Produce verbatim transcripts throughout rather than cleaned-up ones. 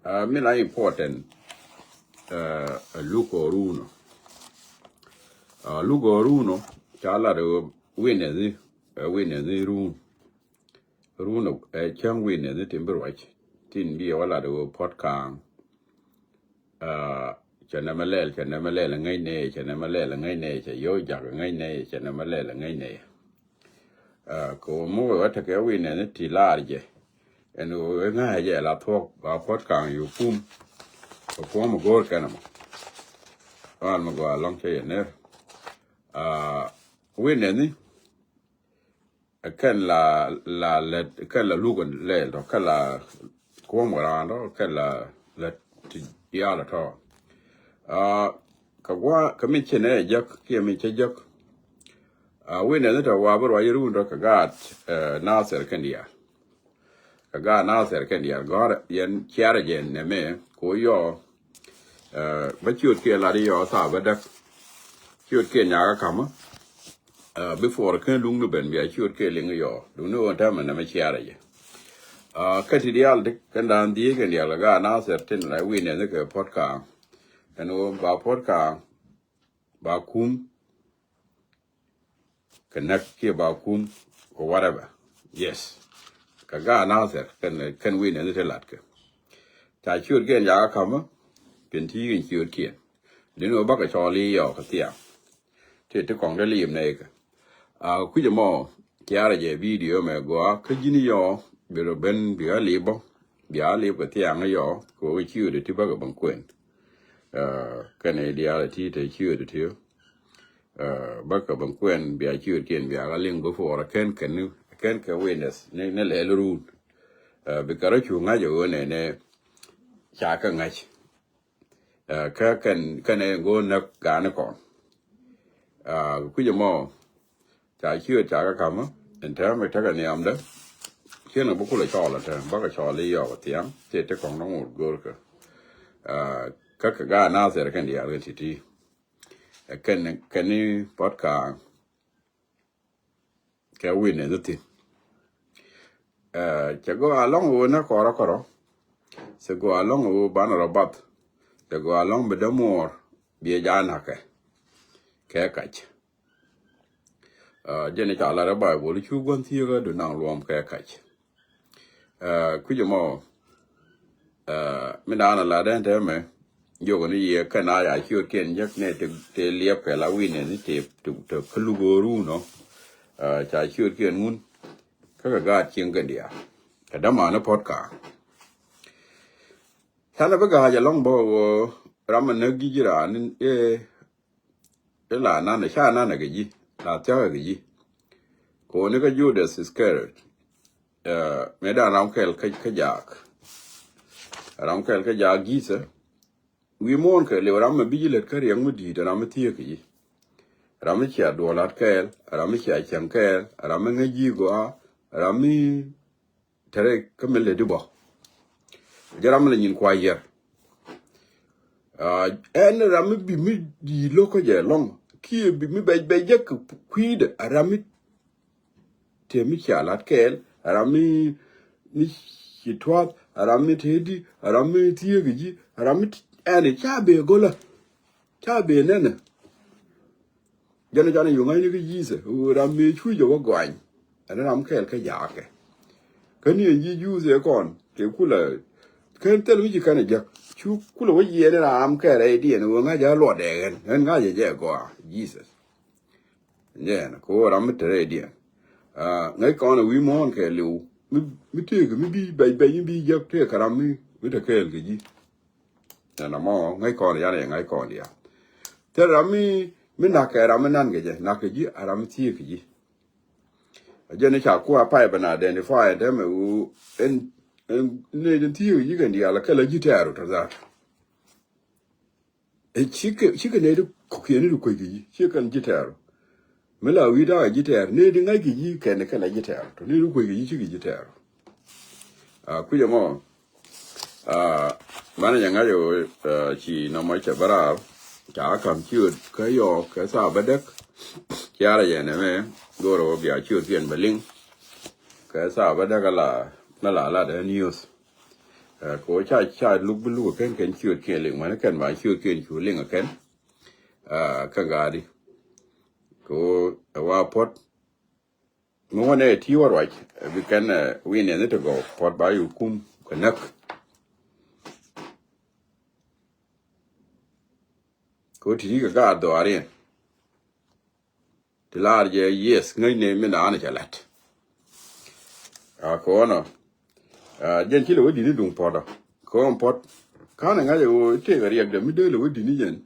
Uh, mi la important, uh, Luke Oruno. Uh, Luke Oruno ca lat ɣöö witness ni, uh, witness ni run. Run ɛ cäŋ witness ni tin bi ruac. Tin bi wä lat ɣöö Puɔt Kaŋ. Uh, cɛ nɛmɛ lɛl, cɛ nɛmɛ lɛl ŋäc nɛy, cɛ nɛmɛ lɛl ŋäc nɛy, cɛ yio̱w jak ŋäc nɛy, cɛ nɛmɛ lɛl ŋäc nɛy. Uh, kɛ ɣöö mi wee wä tekɛ witness ni ti laar jɛ. Ɛn ɣöö ŋa̱cä jɛ la thuɔ̱k ba Puɔt Kaŋ yio̱w kum. Kɛ kuɔ̱m mi go̱o̱r kɛn ɛmɔ. Ɣän mi gɔaa ɛlɔ̱ŋ cä yɛ ner. Uh, witness ni, ɛ kɛn la, la lät, kɛn la Luk lɛl tɔ, kɛn la kuɔ̱m kɛ raan tɔ, kɛn la lät ti diaal tɔ. Uh, kɛ gua̱a̱th kɛ mi ci nɛy ɛ jek kiɛ mi cä jek. Uh, witness ni tɔ wa bi ruac run tɔ kɛ gaat, uh, Nathir kɛn diaal. Kɛ gaat Nathir kɛn diaal gɔ̱a̱r yɛn ciarɛ jɛ nɛmɛ ko yɔ. Uh, bä ciötkiɛn lat i̱ yɔ thaap bä däk. Ciötkiɛn nyakä ka̱mä. Uh, before kɛn luŋni ben bia ciötkiɛn liŋ i̱ yɔ. Duŋni ɣöö täämɛ nɛmɛ ciarɛ jɛ. Uh, kä ti diaal ti kɛn da̱a̱n dhieec kɛn diaal kɛ gaat Nathir tin la witness ni kɛ Puɔt Kaŋ. Ɛn ɣöö ba Puɔt Kaŋ ba kum. Kɛ näk kiɛ ba kum kɛ whatever. Yes. Kɛ gaat Nathir kɛn, kɛn witness ni ti latkɛ. Ca ciötkiɛn jakä ka̱mä. Pin ti yi̱k in ciötkiɛn. Dini wä bakɛ cɔɔl i̱ yɔɔk kɛ thiaŋ. Ti ti kɔŋ dee liim nɛy kɛ. A kui̱c ɛmɔ ciarɛ jɛ video mɛ gɔaa kä ji̱n i̱ yɔɔk bi rɔ ben bia liip bä. Bia liip kɛ thiaŋ i̱ yɔɔk kɛ wä ciötdɛ ti bakɛ ben kuɛn. Uh, kɛn i̱ diaal ti te ciötdɛ ti. Uh, bä kɛ ben kuɛn bia ciötkiɛn bia kɛ liŋ before kɛn kɛn ni kɛn kɛ witness ni, ni lɛl run. Uh, bi kɛ rɔ cu ŋa̱c ɛ ɣöö nɛ nɛ ca kɛ ŋa̱c. Uh, kä kɛn kɛn ɛ go̱o̱r näk ga̱a̱n kɔn. Uh, kui̱c ɛmɔ ca ciöt ca kɛ ka̱mä ɛn täämɛ tekɛ nhiamdä. Ciɛn kɛ bi kulɛ cɔɔl ɛ tääm bakɛ cɔɔl i̱ yɔɔk ɛ thiaŋ ti ti kɔŋ dɔ̱ŋ wot go̱o̱rkä. Uh, kä kɛ gaat Nathir kɛn diaal kɛn ti̱ti̱. Ɛ kɛn kɛn ni Puɔt Kaŋ kɛ witness ni thi̱n. Ɛ cɛ gɔaa ɛlɔ̱ŋ ɣöö nä kɔrɔ kɔrɔ. Cɛ gɔaa ɛlɔ̱ŋ ɣöö banɛ rɔ bath. Cɛ gɔaa ɛlɔ̱ŋ bi dämuɔɔr biɛ ja̱ na̱kɛ kɛ kac. Ɛ jɛn i̱ ca lat ɛ Baibol i̱ cu gua̱n thieekä du naŋ luɔm kɛ kac. Ɛ kui̱c ɛmɔ. Ɛ mi naan a lat ɛn täämɛ jiök ni yiëë kɛn a ya ciötkiɛn jek nɛ te, te liɛp kɛ la witness ni te, te, te kä Luk Oruno. Ɛ ca ciötkiɛn ŋun kä kɛ gaat cieŋ kɛn diaal kɛ dämaani Puɔt Kaŋ. Canɛ bi ga̱a̱c ɛlɔ̱ŋ bä ɣöö ram mi näk ji̱ ji̱ raan in ëë i̱ la nanɛ ca nanɛ kɛ ji̱ la thia̱kɛ kɛ ji̱. Kɛ ɣöö ni kä Judas Iskariot. Ɛ mëë dan ram kɛl kä, kä jaak. Ram kɛl kä jaak Jithɛ. Wi̱i̱ muɔ̱ɔ̱n kɛ liw ram mi bi ji̱ lät kä riɛk mi di̱i̱t ram mi thiëëk kɛ ji̱. Ram mi cia duɔl lat kɛɛl, ram mi cia cäŋ kɛɛl, ram mi ŋäc ji̱ gɔaa, ram mi te rɛy kä mi lät i̱ bä. Jɛ ram mi lɛ nyin kua yiɛr. Aa, ɛn ram mi bi mi di̱i̱t lo̱k kä jɛ lɔ̱ŋ kiɛ bi mi bɛc bɛc jɛ kɛ kui̱dɛ a ram mi te mi cia lat kɛɛl, a ram mi, mi ci tuath, a ram mi te di, a ram mi thieek ji̱, a ram mi ɛn ca bee golä. Ca bee nɛnɛ. Jɛn jɔn yuŋ a̱nyni kä Jithɛ ɣöö ram mëë cu jɛ wä gɔany. Ɛn ram kɛɛl kä jaakɛ. Kä ni ɛn ji̱ Jithɛ kɔn kɛ kulɛ kɛn thil mi ci kɛn ɛ jek cu kulɛ wä yiɛn ram kɛɛl rɛydiɛn ɣöö ŋa̱c ɛ luɔtdɛ ɣɛn ɣän ŋa̱c ɛ jɛ gɔaa Jithɛ. Jɛn kɛ ɣöö ram mi te rɛydiɛn. Aa, ŋäc kɔn ɛ wi̱i̱ muɔ̱ɔ̱n kɛɛliw mi, mi tëëkɛ mi bi bɛc bɛc mi bi jek tëëkɛ ram mi, mi te kɛɛl kɛ ji̱. Ɛn amɔ ŋäc kɔn yan ɛ ŋäc kɔn diaal. Thil ram mi, mi na̱k kɛ ram mi nan kɛ jɛ, na̱k kɛ ji̱ a ram mi thieek kɛ ji̱. A jɛn i̱ ca kua̱r pay ben identify ɛn tɛmɛ ɣöö ɛn, ɛn nɛy tin thieek kɛ ji̱ kɛn diaal kɛ la ji̱ tɛɛr ɔ tɔ dhaat. Ɛ cikɛ, cikɛ nɛy ti kɔ̱kiɛn ni ti kuec kɛ ji̱, cikɛ kɛn ji̱ tɛɛr ɔ. Mi la wi̱i̱ da̱a̱ ji̱ tɛɛr, nɛy ti ŋa̱c kɛ ji̱ kɛn kɛ la ji̱ tɛɛr ɔ. Tɔ nɛy ti kuec kɛ ji̱ cikɛ ji̱ tɛɛr ɔ. Aa, kui̱c ɛmɔ. Aa, manɛ jɛ ŋa̱c ɛ ɣöö, aa, ci nɔmɔ cɛ bä raar. Ca ka̱m ciöt kä yɔɔk kɛ thaap bädäk. Ciarɛ jɛ nɛmɛ go̱o̱rɛ ɣöö bia ciötkiɛn bɛ liŋ. Kɛ thaap bädäk ala, mi la lat ɛ news. Ɛ, kɛ ɣöö ca, ca luk bi luk ɛ kɛn, kɛn ciöötkiɛn liŋ, mani kɛn ba ciöötkiɛn cu liŋ ɛ kɛn. Ɛ, kä gaari. Kɛ ɣöö ɛ wa puɔ̱t. Mi wä nɛ ti wä ruac, ɛ, bi kɛn, ɛ, wi̱i̱ nɛn ni ti gɔw, puɔ̱t ba yu kum kɛ näk. Kɛ ɣöö ti ti kɛ gaat dhɔaariɛn. Ti lar jɛ, yes, ŋäcnɛ mi naan cɛ lat. A kɔnɔ. A, jɛn ci lɛ wä di̱t ni duŋ puɔ̱t ɔ. Kɔn puɔ̱t. Ka̱n ɛ ŋa̱c ɛ ɣöö tëëkɛ riɛkdɛ mi dee lɛ wä di̱t ni jɛn.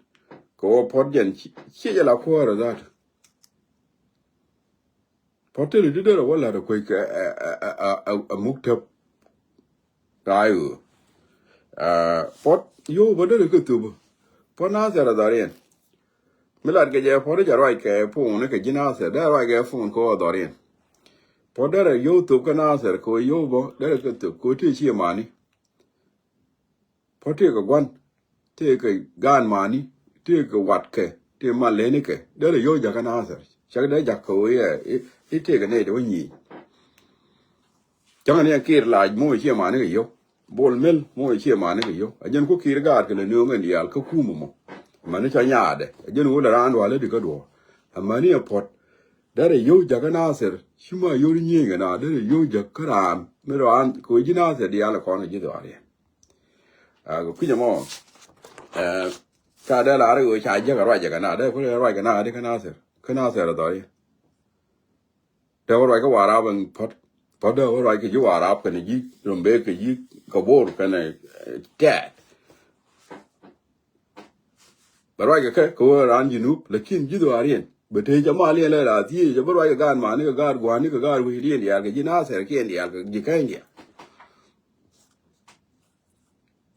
Kɛ ɣöö puɔ̱t jɛn ci, ciɛ jɛ la kuäärä dhat. Puɔ̱t tëëli ti derɛ wä la̱t ɛ kuec kɛ, ɛ, ɛ, ɛ, ɛ, ɛ muk täp. Raa i̱ ɣöö. Ɛ, puɔ̱t yio̱w bä derɛ kɛ thöp. Puɔ̱t Nathɛr ɛ dhɔriɛn. Mi lat kɛ jɛ puɔ̱t i̱ ca ruac kɛ puɔ̱n ni kɛ ji̱ Nathɛr, derɛ ruac kɛ puɔ̱n kɛ ɣöö dhɔriɛn. Puɔ̱t derɛ yio̱w thöp kä Nathɛr kɛ ɣöö yio̱w bä derɛ kɛ thöp kɛ ɣöö tëë ciɛ mani. Puɔ̱t tëëkɛ gua̱n, tëëkɛ gaan mani, tëëkɛ watkɛ, tëë mal lenikɛ, derɛ yio̱w jakä Nathɛr. Cak dee jak kɛ ɣöö i̱, i̱, i̱ tëëkɛ nɛy dee wä nyic. Cäŋɛ ni ɛ Kiir Lac moc ciɛ mani kɛ yio̱w. Bol Mel moc ciɛ mani kɛ yio̱w. A jɛn ku Kiir gaat kɛ lɛ nööŋ ɛn diaal kä kumɛ mɔ. Mani cɔ nyaadɛ. A jɛn wä lɛ raan duaal ɛ di kä duɔ̱ɔ̱r. A mani ɛ puɔ̱t. Derɛ yio̱w jakä Nathɛr. Ci ma yio̱w nyiec kɛ na derɛ yio̱w jakä raan. Mi raan kɛ wee ji̱ Nathɛr diaal ɛ kɔn kɛ ji̱ dhɔaariɛn. A kɛ kui̱c ɛmɔ. Ɛ, ka dee lar i̱ ɣöö ca jäk a ruac ɛ kɛ na dee ku ruac kɛ na di kä Nathɛr. Kä Nathɛr ɛ dhɔriɛn. Te wä ruac kä Warap ɛn puɔ̱t. Puɔ̱t dee wä ruac kɛ ji̱ Warap kɛnɛ ji̱ Rumbek kɛ ji̱ Kabor kɛnɛ, eh, Tɛɛt. Bɛ ruac kɛ kɛ kɛ wä raan Junub, lakin ji̱ dhɔaariɛn. Bɛ te jɛ mal yɛn lɛ la thiec, jɛ bä ruac kɛ gaat mani kɛ gaat gua̱a̱ni kɛ gaat wecdiɛn diaal kɛ ji̱ Nathɛr kiɛn diaal kɛ ji̱ Kenya.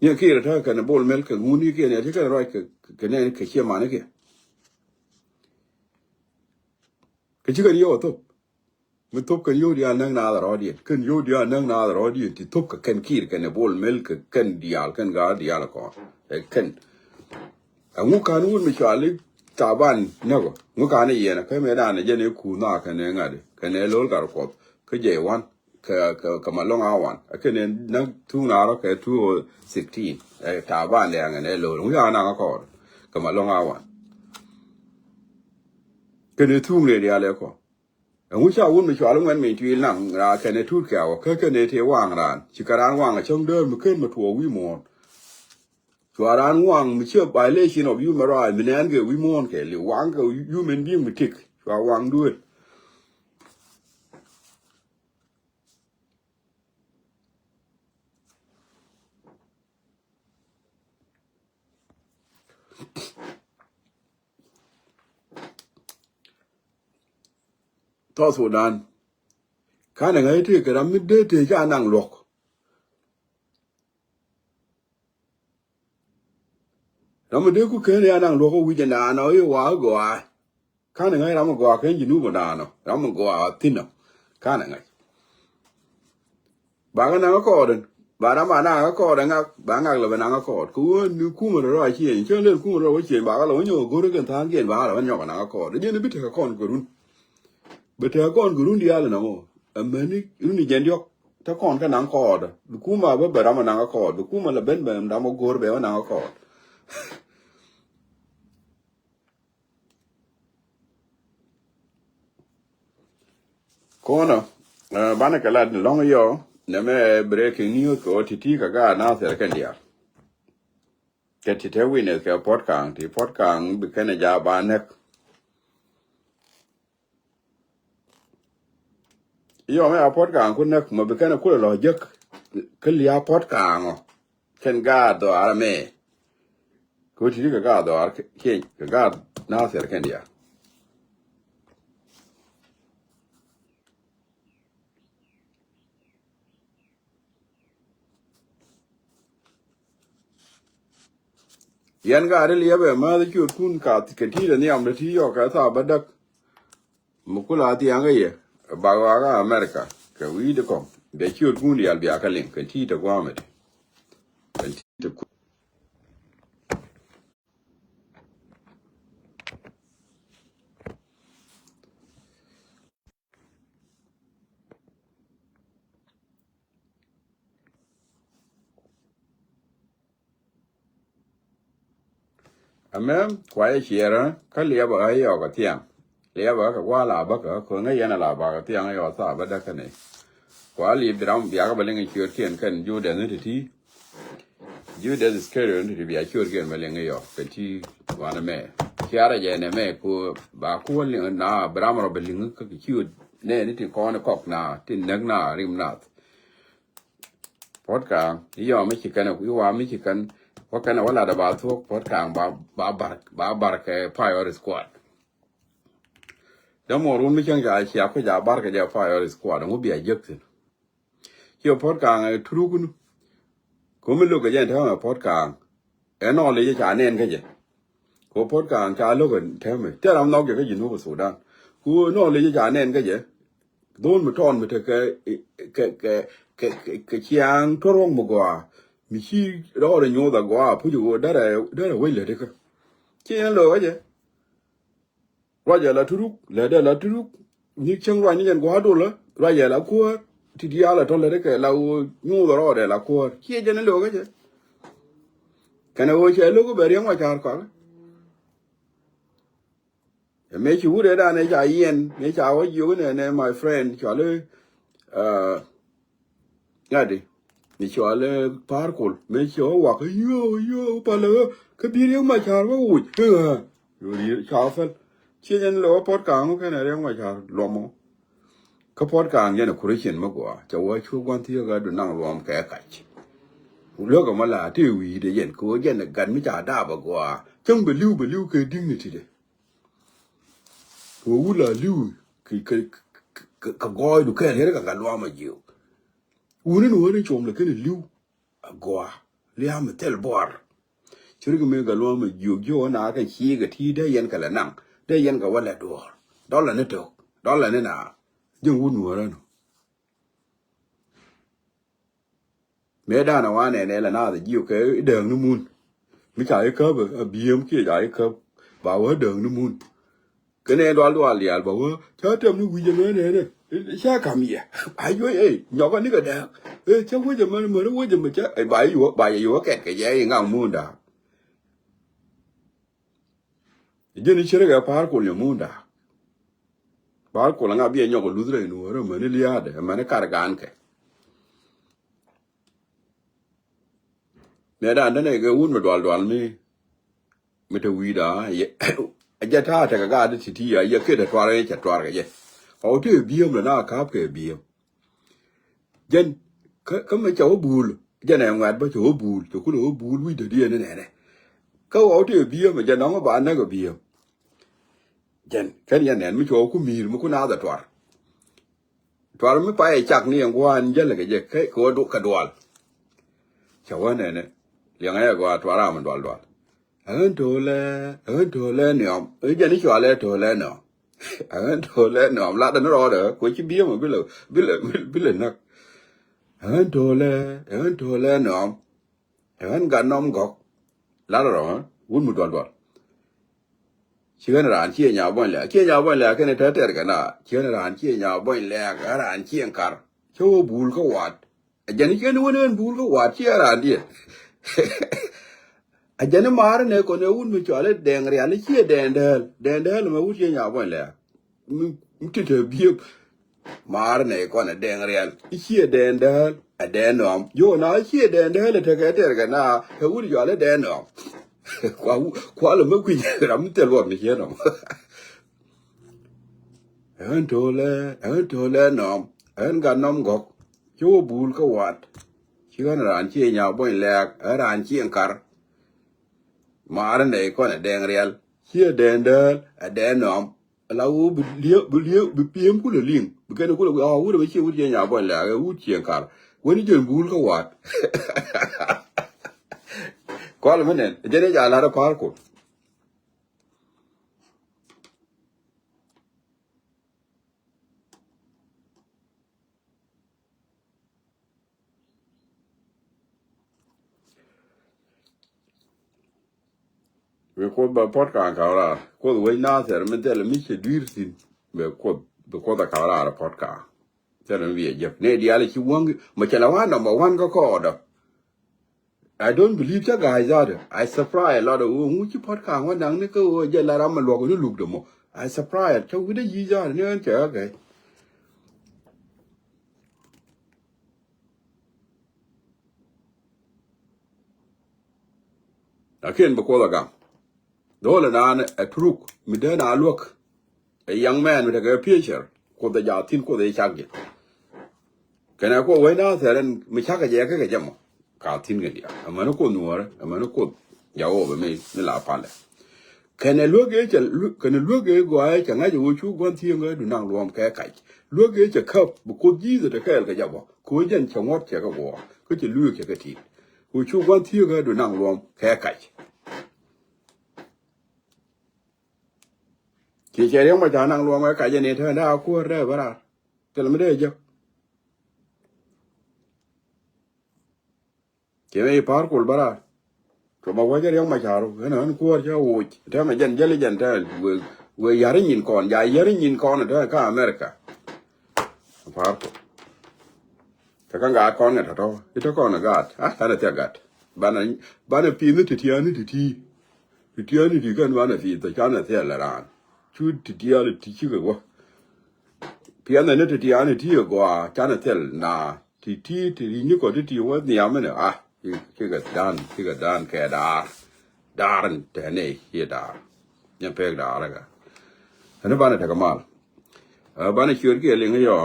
Ni kiɛ rɛ te kɛnɛ Bol Mel kɛ ŋuni kiɛn diaal ci kɛn ruac kɛ, kɛ nɛn kɛ ciɛ mani kiɛ. Kɛ ci kɛn yio̱w a thop. Mi thop kɛn yio̱w diaal näk naath a rɔɔdiɛn. Kɛn yio̱w diaal näk naath a rɔɔdiɛn. Ti thop kɛ kɛn Kiir kɛnɛ Bol Mel kɛ kɛn diaal kɛn gaat diaal a kɔn. Ɛ kɛn. Ɛŋu ka̱n wut mi cuali Taban näk ɔ. Ŋu ka̱n i̱ yɛn ɛ kä mɛ dan ɛ jɛn i̱ kuuth na kɛnɛ ŋa̱t kɛnɛ lo̱l gat kuɔth. Kä jɛ iwan. Kɛ, kɛ, kɛ Malɔŋ Awan. Ɛ kɛnɛ näk thuŋ na rɔ kɛ two oh sixteen. Ɛ Taban dɛ aŋɛ nɛ lo̱l. Ŋu ca naŋ ɛ kɔɔr. Kɛ Malɔŋ Awan. Kɛnɛ thuŋ nɛ diaal ɛ kɔ. Ɛŋu ca wun mi cual ŋuɛn mi tuil naŋ raa kɛnɛ tut kɛɛwä kä kɛnɛ tëë waŋ raan ci kɛ raan waŋ a cäŋ däär mi ken mi tuɔɔk wi̱i̱ muɔ̱ɔ̱n. Cua raan waŋ mi ciɛ violation of human rights mi nɛɛn kɛ wi̱i̱ muɔ̱ɔ̱n kɛ liw waŋ kɛ human being mi tik cua waŋ duëël. South Sudan. Kanɛ ŋäc tëë kɛ ram mi dee tëë ca naŋ luɔk. Ram mi dee ku ken ya naŋ luɔk kä wi̱c ɛn daanɔ i̱ wa i̱ gɔaa. Kanɛ ŋäc ram mi gɔaa ken ji̱ nup ɛn daanɔ ram mi gɔaa thi̱n ɔ. Kanɛ ŋäc. Ba kɛ naŋ kä kɔɔdɛn ba ram ba naŋ kä kɔɔdɛn ŋak ba ŋak lɛ bɛ naŋ kä kɔɔd kɛ ɣöö ni kumɛ rɔ rɔ a ciëny cä lel kumɛ rɔ wä ciëny ba kɛ lɛ wä nyɔk go̱r kɛn tha̱a̱ŋkiɛn ba kɛ lɛ wä nyɔk naŋ kä kɔɔd. Jɛn i̱ bi tekɛ kɔn kɛ run. Bi tekɛ kɔn kɛ run diaal ɛn ɛmɔ. Ɛmɛni run i̱ jɛn diɔ̱k te kɔn kä naŋ kɔɔd bi kumɛ a bä bɛ ram ɔ naŋ kä kɔɔd bi kumɛ lɛ ben bɛ ram ɔ go̱r bɛ wä naŋ kä kɔɔd. Kɔnɔ, eh, banɛ kɛ lat ni lɔŋ yɔ nɛmɛ breaking news kɛ ɣöö ti̱ti̱ kɛ gaat Nathɛr kɛn diaal. Kɛ ti te witness kɛ Puɔt Kaŋ ti Puɔt Kaŋ bi kɛn ɛ ja̱ ba näk. Yɔ mɛ a Puɔt Kaŋ ku näk mɛ bi kɛn ɛ kulɛ lɔ jek kä lia̱a̱ Puɔt Kaŋ ɔ. Kɛn gaat dhɔaar amɛ. Kɛ ɣöö ti̱ti̱ kɛ gaat dhɔaar kiɛny kɛ gaat Nathɛr kɛn diaal. Yɛn gaat in liɛpɛ mäth ciötkun ka kɛ ti̱i̱t ɛ nhiam ti ti yɔk kɛ thaap bädäk. Mi kula thiaŋ kä yɛ bak ɣakä America kɛ wi̱i̱dɛ kɔŋ bɛ ciötkun diaal bia kä liŋ kɛ ti̱i̱t ɛ gua̱a̱mɛ ti. Kɛ ti̱i̱t ɛ ku Ɛmɛ kua yɛ ciɛɛrä kä liɛpä ɣä yɔɔk kä thiaŋ. Liɛpä ɣä kɛ gua̱a̱ la bäkä kɛ ŋäc yɛn a la bakä thiaŋ yɔɔk thaap bä däkä ni. Kua liip bi ram biakä bä liŋ ciötkiɛn kɛn Judas ni ti̱ti̱. Judas Iscariot ni ti̱ti̱ bia ciötkiɛn bä liŋ yɔɔk kɛ ti wanɛ mɛ. Ciarɛ jɛ nɛ mɛ ku ba ku wä liŋ na bi ram rɔ bä liŋ kä kɛ ciöt nɛ ni ti kɔn kɔk na ti näk na rim nath. Puɔ̱t Ka̱a̱ŋ i̱ yɔm i̱ ci kɛn i̱ wa mi ci kɛn wä kɛn wä lat ɛ ba thuɔ̱k Puɔ̱t Ka̱a̱ŋ ba ba bar ba bar kɛ Fire Squad. Dämuɔɔr wun mi cäŋ ca cia ku ca bar kɛ jɛ Fire Squad ŋu bia jek thin. Ciɛ Puɔ̱t Ka̱a̱ŋ ɛ turuk ni. Ku mi lo̱k kɛ jɛ ɛn täämɛ Puɔ̱t Ka̱a̱ŋ ɛ nɔɔlic ca nɛn kä jɛ. Ku Puɔ̱t Ka̱a̱ŋ ca lo̱k ɛn täämɛ tɛ ram nhɔk jɛ kä Jinub Sudan. Ku nɔɔlic ca nɛn kä jɛ. Dhon mi tɔɔn mi te kɛ kɛ kɛ kɛ kɛ kɛ ciaŋ tɔrɔŋ mi gɔaa mi ci rɔɔdɛ nyoth agɔaa puc ɣöö derɛ derɛ wec lät ikä. Ci ɛn lo̱k kä jɛ. Ruacɛ la turuk lɛtdɛ la turuk. Nyik cäŋ ruac ni jɛn gua̱a̱r dolä ruacɛ la kuäär. Ti diaal ɛ tɔ̱ lɛt ikɛ la ɣöö nyoth rɔɔdɛ la kuäär ciɛ jɛn in lo̱k kä jɛ. Kɛnɛ ɣöö cɛ lo̱k bɛ riäŋ wa ca̱r kɔak. Mëë ci wut ëëdan ëë ca yiɛn mëë ca wä jiök inɛnɛ my friend cuali. Ŋa̱di ni cuali Pa̱a̱r Kol mëë ci wä wak yio̱o̱ yio̱o̱ palä kä bi̱i̱r yäk ma ca̱r wä wuc. Ca päl ciec ɛn lɛ wä Puɔ̱t Ka̱a̱ŋ kɛnɛ riɛk ma ca̱r luɔmɔ. Kä Puɔ̱t Ka̱a̱ŋ jɛn ɛ Christian mi gɔaa cɛ wä cu gua̱n thiek ɛ du naŋ luɔm kɛ kac. Luäk ɛmɔ la ti wi̱i̱dɛ yɛn kɛ wä jɛn ɛ gat mi ca daap ɛ gɔaa cäŋ bɛ li̱w bɛ li̱w kɛ dignity dɛ. Kɛ wä wut la li̱w kɛ gɔɔydu kɛɛl yɛn kɛ gat luam a jiök. Wuni ni wä ni cuɔm lɛ kɛn li̱w a gɔaa liam thil buar. Cir kɛ mi gat luam a jiök jiök na kɛ ci kɛ ti dee yɛn kɛ lɛ naŋ dee yɛn kɛ wä lɛ duɔɔr. Dɔlɛ ni tök dɔlɛ ni na ji̱n wut nuɔrä nu. Mëë danɛ wanɛ nɛ lɛ naath jiök kɛ i̱ dääŋ ni mun. Mi ca i̱ käp a bi̱eem kiɛ ca i̱ käp ba wä dääŋ ni mun. Kɛ nɛ dual dual diaal ba wä ca tɛm ni wi̱c ɛmɛ nɛnɛ. Ca kam yɛ a yuɔc ɛ nyɔkɛ ni kɛ dääŋ. Ɛ cä wec ɛmɛ ni märi wec ɛmɛ cä ba yɛ yuɔ ba yɛ yuɔ kɛt kɛ jɛ i̱ ŋaŋ mun da̱a̱k. Ji̱n i̱ cärkɛ Pa̱a̱r Kol yɛ mun da̱a̱k. Pa̱a̱r Kol aŋa biɛ nyɔk ɛ luth rɛy nuɔ̱ɔ̱rä mäni lia̱a̱dɛ mäni kar gaankɛ. Nɛ dan däni kɛ wut mi dual dual mi mi te wi̱i̱da. A jɛ ta̱a̱ tekɛ gaat ti ti a yɛ ket a tuar cɛ tuar kɛ jɛ. Ɔ ti bi̱i̱m lɛ na ka̱p kɛ bi̱i̱m. Jɛn kä kä mɛ cɛ wä buul jɛn ɛ ŋuɛt bä cɛ wä buul cɛ kulɛ wä buul wi̱c dädiɛn ni nɛnɛ. Kä wä wä ti bi̱i̱m jɛn nɔŋ ba näk ɛ bi̱i̱m. Jɛn kɛn yɛn nɛn mi cɛ wä ku mi̱i̱r mi ku naath ɛ tuar. Tuar mi pay ɛ cak ni ɛn gua̱a̱n jäl kɛ jɛ kɛ wä kɛ dual. Cɛ wä nɛnɛ liɛŋɛ yɛ gɔaa tuar ram dual dual. Ɣän to̱o̱lɛ ɣän to̱o̱lɛ niɔm i̱ jɛn i̱ cualɛ to̱o̱lɛ niɔm. Ɣän to̱o̱lɛ niɔm latdä ni rɔɔdɛ kuɛ ci bi̱e̱mä bilɛ bilɛ bilɛ näk. Ɣän to̱o̱lɛ ɣän to̱o̱lɛ niɔm. Ɣän gat nɔm gɔ̱k. Latdä rɔ wut mi duɔl duɔl. Ci ɣän raan ciɛ nya buɔ̱ny lɛ̈k ciɛ nya buɔ̱ny lɛ̈k kɛn tɛtɛr kɛ na ci ɣän raan ciɛ nya buɔ̱ny lɛ̈k ɣän raan ciɛ ŋ kar. Cä wä buul kä wat. Ɛ jɛn i̱ cien wän ɣän buul kä wat ciɛ raan diɛ. A jɛn i̱ ma̱a̱r inɛ kɔn ɛ wut mi cɔal i̱ dɛŋ rial i̱ ciɛ dɛŋ dääl dɛŋ dääl mɛ wut ciɛ nya buɔ̱ny lɛ̈k. Mi ti te biep. Ma̱a̱r inɛ kɔn ɛ dɛŋ rial i̱ ciɛ dɛŋ dääl ɛ dɛŋ nɔm. Yo na i̱ ciɛ dɛŋ dääl ɛ tekɛ tɛr kɛ na ɛ wut cɔal i̱ dɛŋ nɔm. Kua kua lɛ mä kui̱c ram mi thil luɔt mi ciɛ nɔm. Ɛ ɣän to̱o̱lɛ ɛ ɣän to̱o̱lɛ nɔm ɛ ɣän gat nɔm gɔ̱k. Ci wä buul kä wat. Ci ɣän raan ciɛ nya buɔ̱ny lɛ̈k ɛ raan ciɛ ŋ kar. Ma̱a̱r inɛ kɔn ɛ dɛŋ rial ciɛ dɛŋ dääl ɛ dɛŋ nɔm. Ala wä bi liep bi liep bi pi̱em kulɛ liŋ bi kɛn kulɛ wi̱i̱ a wut ɛ bä ciɛ wut ciɛ nya buɔ̱ny lɛ̈k ɛ wut ciɛ ŋ kar. Wen i̱ jɛn buul kä wat. Kual mi nɛn jɛn i̱ ja la̱t ɛ Pa̱a̱r Kol. Bi Kuoth ba Puɔt Ka̱a̱ŋ ka̱w raar. Kuoth wec Nathɛr min thilɛ mi cɛ dui̱r thi̱n. Bɛ Kuoth bi Kuoth a ka̱w raar Puɔt Ka̱a̱ŋ. Thilɛ mi bi a jek ni diaal ci wäŋ mɛ cɛ la wan nɔmɔ wan kä kɔɔdɔ. I don't believe cä ga̱a̱c that. I surprise a lot of ɣöö ŋu ci puɔ̱t ka̱a̱ŋ wä naŋ ni kä ɣöö jɛ la ram mi luɔk ni luk dämɔ. I surprise cä wi̱cdä yic that ni ɣän cɛ ɣä gɛy. Lakin bi Kuoth a gam. Dho̱l ɛnan ɛ turuk mi dee na luäk. Ɛ young man mi tekɛ future. Kuoth ɛ jaa thi̱n, Kuoth ɛ cak jɛ. Kɛnɛ Kuoth wec na thɛr ɛn mi cakɛ jɛ kɛ kɛ jɛ mɔ. Ka thi̱n kɛ diaal. Ɛmɛni Kuoth nuɔɔrɛ, ɛmɛni Kuoth Jawopɛ mi, mi la palɛ. Kɛnɛ luäk ëë cɛ, kɛnɛ luäk ëë gɔaaɛ cɛ ŋa̱c ɛ ɣöö cu gua̱n thieŋ ɛ du naŋ luɔm kɛ kac. Luäk ëë cɛ käp bi Kuoth Jesus te kɛɛl kɛ jɛ bä. Kɛ ɣöö jɛn cɛ ŋuɔ̱t cɛ kɛ guɔ̱ɔ̱r. Kä cɛ luëëk cɛ kɛ ti̱i̱t. Ɣöö cu gua̱n thieŋ ɛ du naŋ luɔm kɛ kac. Ci cɛ riɛŋ ma ca naŋ luɔm kɛ kac ɛn i̱ te dee a kuäär dee bä raar. Thil mi dee jek. Ci mi i̱ pa̱a̱r kul bä raar. Cuɔ ma wä cä riɛŋ ma ca ru ɣän ɣän kuäär cä woc te mɛ jɛn jäli jɛn te. Wee, wee yäri nyin kɔn, ja yäri nyin kɔn te kä America. Pa̱a̱r kul. Te kä gaat kɔn ŋɛ tɔ̱tɔ̱ i̱ te kɔn ɛ gaat a canɛ thiɛ gat. Banɛ, banɛ pi̱i̱n ni ti tiani ti ti. Ti tiani ti kɛn banɛ pi̱i̱n thɔ canɛ thiɛl raan. Cu ti tiani ti cikɛ wä. Piɛn ni ti tiani ti ɛ gɔaa canɛ thiɛl na. Ti ti ti ri ni kɔ ti ti wä nhiam ni a. Cikɛ dan, cikɛ dan kɛ daar. Daar ni tɛni ci daar. Nyɛ pek daar kä. Ɛn banɛ tekɛ mal. Ɛ, banɛ ciöt kiɛ liŋ yɔ.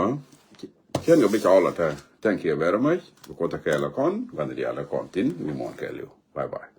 Cien kɛ bi cɔl ɛ tɛ. Thank you very much. Bi Kuoth ɛ kɛɛl ɛ kɔn, banɛ diaal ɛ kɔn thin, wi̱i̱ muɔ̱ɔ̱n kɛɛliw. Bye bye.